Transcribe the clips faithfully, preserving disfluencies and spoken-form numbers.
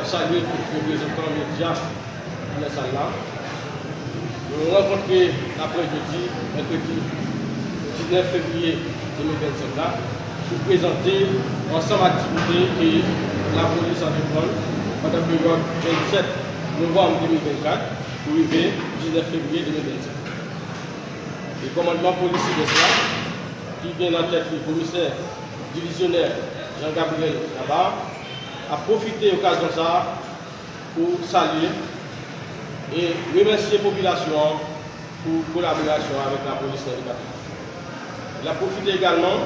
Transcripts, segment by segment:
Salye tout reprezantan medya ki nan sal la. Nou rankontre aprè jodi, mèkredi diznèf fevriye de mil vennsenk la, pou prezante ansanm aktivite ke lapolis antreprann pandan peryòd vennsèt novanm de mil vennkat pou rive diznèf fevriye de mil vennsenk. E kòmandman polis Sidès la, ki gen nan tèt li komisè divizyonè Jean Gabriel Gabar, ap pwofite okazyon sa a pou salye e remèsye popilasyon an pou kolaborasyon avèk lapolis nan depatman. L ap pwofite egalman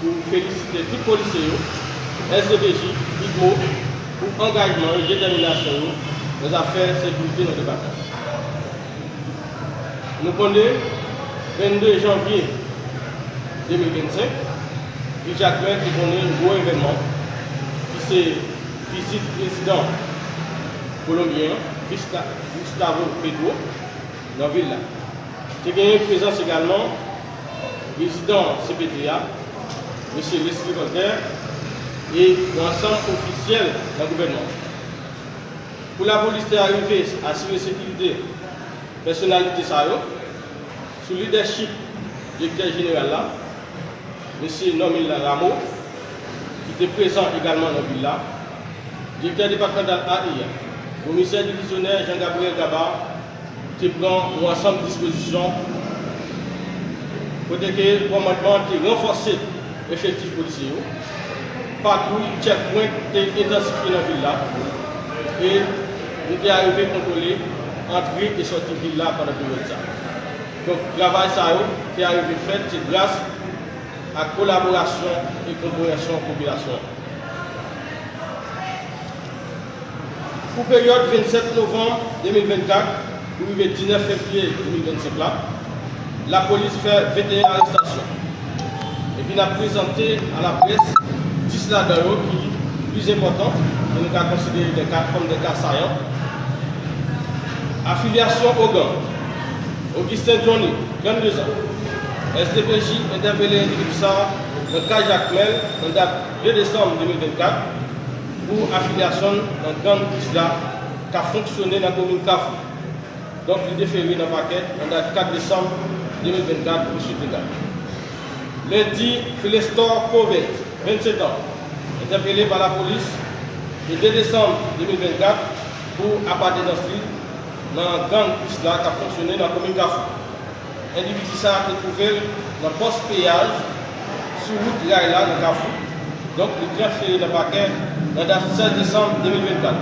pou felisite tout polisye yo, S D P J, P I T M O, pou angajman yo, detèminasyon yo nan zafè sekirite nan depatman. Nou konnen, vennde janvye de mil vennsenk, vil Jakmèl te konnen yon gwo evènman, ki se vizit prezidan kolonbyen an, Vista-, Gustavo Petro, nan vil la. Te genyen prezans egalman prezidan C P T a, mesye Leslie Voltaire, e yon ansanm ofisyèl nan gouvènman an. Pou lapolis te arive asire sekirite pèsonalite sa yo, sou lidèchip direktè jeneral la, mesye Normil Rameau, ki te prezan egalman nan vil la, direktè depatmantal A I a, komisè divizyonè Jean Gabriel Gabar, te pran yon ansanm dispozisyon kote ke kòmandman an te ranfòse efektif polisye yo, patwouy, checkpoint te entansifye nan vil la, e nou te arive kontwole antre e sòti vil la pandan peryòd sa. Donk, travay sa yo te arive fèt, se gras ak kolaborasyon e konpreyansyon popilasyon an. Pou peryòd vennsèt novanm de mil vennkat pou rive diznèf fevriye de mil vennsenk la, lapolis fè venteyen arestasyon. Epi n ap prezante a laprès dis ladan yo ki plis enpòtan, ke nou ka konsidere de ka, kòm de ka sayan. Afilyasyon o gang. Augustin Johnny, trannde zan. S D P J entèpele endividi sa a nan kay Jakmèl nan dat de desanm de mil vennkat pou afilyasyon l nan gang Krisla k ap fonksyone nan komin Kafou. Donk, li defere nan pakè nan dat kat desanm de mil vennkat pou swit legal. Lendi, Felestor Covens, vennsenk an, entèpele pa lapolis le de desanm de mil vennkat pou apartenans li nan gang Krisla k ap fonksyone nan komin Kafou. Endividi sa a te twouve l nan pòs peyaj sou wout ray la nan Kafou. Donk, li transfere nan pakè nan dat sèz desanm de mil vennkat.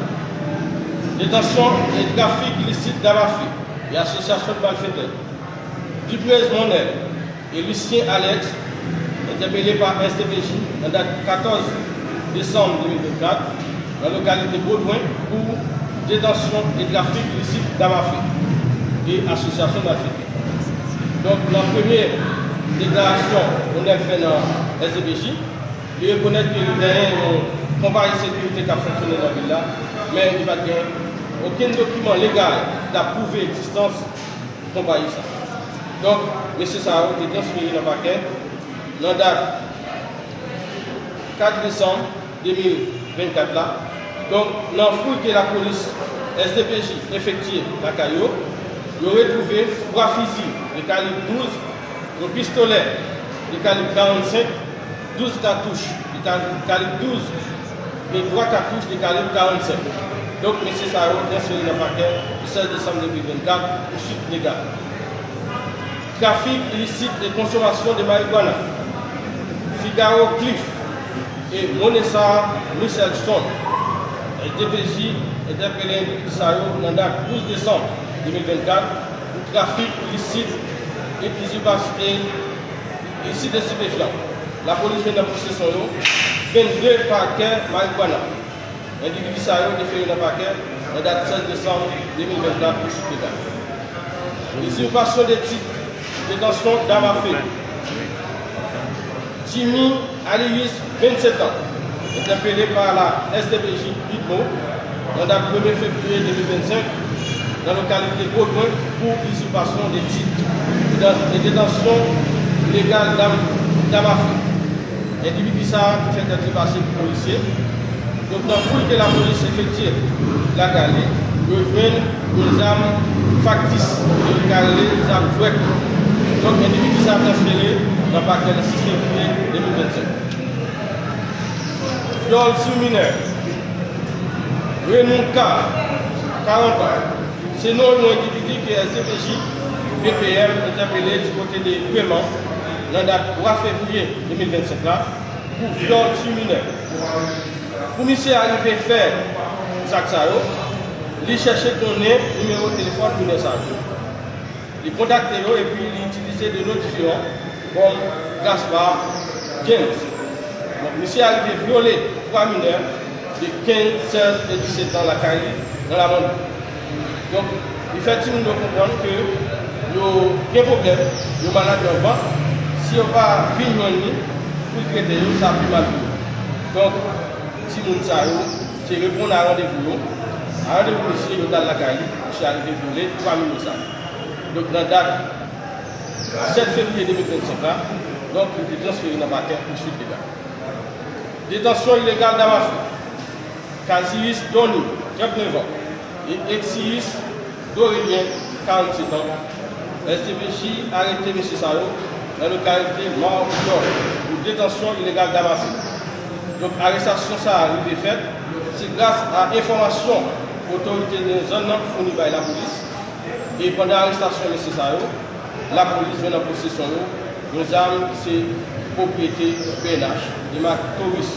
Detansyon e trafik ilisit dam afe e asosyasyon de malfetè. Duprez Monel e Lucien Alex, entèpele pa S D P J nan dat katòz desanm de mil vennkat nan lokalite Bodwen pou detansyon e trafik ilisit dam afe e asosyasyon malfetè. Donk, nan premye deklarasyon Monel fè nan S D P J, li rekonèt ke li genyen yon konpayi sekirite k ap fonksyone nan vil la, men li pa t gen okenn dokiman legal k t ap pwouve egzistans konpayi sa. Donk, mesye sa yo te transfere nan pakè nan dat kat desanm de mil vennkat la. Donk, nan fouy ke lapolis S D P J efektye lakay yo, yo retwouve twa fizi de kalib douz, yon pistolè de kalib karannsenk, douz katouch de kalib, kalib douz e twa katouch de kalib karannsenk. Donk, mesye sa yo transfere nan pakè le sèz desanm de mil vennkat pou swit legal. Trafik ilisit e konsomasyon de marigwana. Figaro Cliff e Monessa Michelson, S D P J entèpele endividi sa yo nan dat douz desanm de mil vennkat pou trafik ilisit e izipasyon e ilisit estipefyan. Lapolis jwenn nan posesyon yo vennde pakè marigwana. Endividi sa yo defere nan pakè nan dat sèz desanm de mil vennkat pou swit legal. Izipasyon de tit, detansyon dam afe. Jimmy Alius, vennsenk an, entèpele pa la S D P J P I T M O nan dat premye fevriye de mil vennsenk nan lokalite Bodwen pou izipasyon de tit e detansyon ilegal dam, dam afe. Endividi sa a ki fè tèt li pase pou polisye, Donk, nan foul ke lapolis efektye lakay li, yo jwenn yon zam faktis, ke yo ka rele zam jwèt. Donk, endividi sa a transfere nan pakè le sis fevriye de mil vennsenk. Vyòl sou minè. Renouka, karant an. Se non yon endividi ke S D P J B P M entèpele di kote de Gweman nan dat twa fevriye de mil vennsenk la pou vyòl sou minè. Pou misye arive fè zak sa yo, li chèche konnen nimewo telefòn minè sa yo. Li kontakte yo epi li itilize de non diferan kòm Gaspard James. Donk, misye arive vyole twa minè de kenz, sèz e disèt an lakay li nan Lamandi. Donk, li fè timoun yo konprann ke yo gen pwoblèm, yo malad nan vant. Si yo pa vin jwenn li pou l trete yo, sa pi mal pou yo. Donk, timoun sa yo te reponn a randevou yo. A randevou misye, yo t al lakay li, misye arive vyole twa minè sa yo. Donk, nan dat sèt fevriye de mil vennsenk la, donk, li te transfere nan pakè pou swit legal. Detansyon ilegal dam afe. Kaziyis Donny, tranntenev an, e Eksiyis Dorelien, karannset an. S D P J arete mesye sa yo nan lokalite Mawon pou detansyon ilegal dam afe. Donk, arestasyon sa a rive fèt, se gras a enfòmasyon otorite nan zòn nan founi bay lapolis. E pandan arestasyon mesye sa yo, lapolis jwenn nan posesyon yo yon zam ki se pwopriyete P N H, de mak Taurus.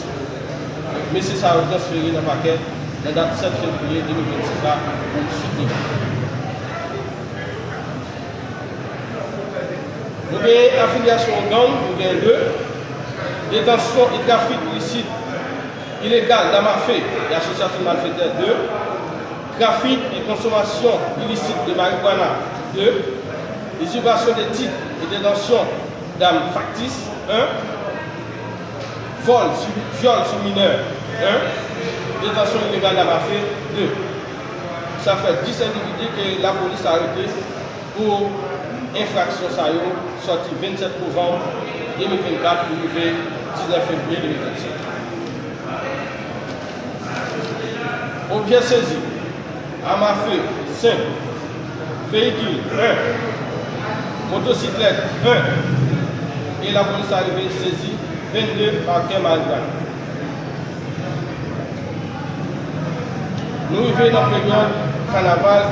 Mesye sa yo transfere nan pakè nan dat sèt fevriye de mil vennsenk la pou swit legal. Nou genyen afilyasyon gang, nou genyen de. Detansyon e trafik ilisit ilegal dam afe e asosyasyon malfetè, de. Trafik e konsomasyon ilisit de marigwana, de. Izipasyon de tit e detansyon dam faktis, en. Vòl sou, vyòl sou minè, en. Detansyon ilegal dam afe, de. Sa fè dis endividi ke lapolis arete pou enfraksyon sa yo, sòti vennsèt novanm de mil vennkat pou rive diznèf fevriye de mil vennsenk. Objè sezi: am afe, senk. Veyikil, en. Motosiklèt, en. E lapolis arive sezi vennde pakè marigwana. Nou rive nan peryòd kanaval.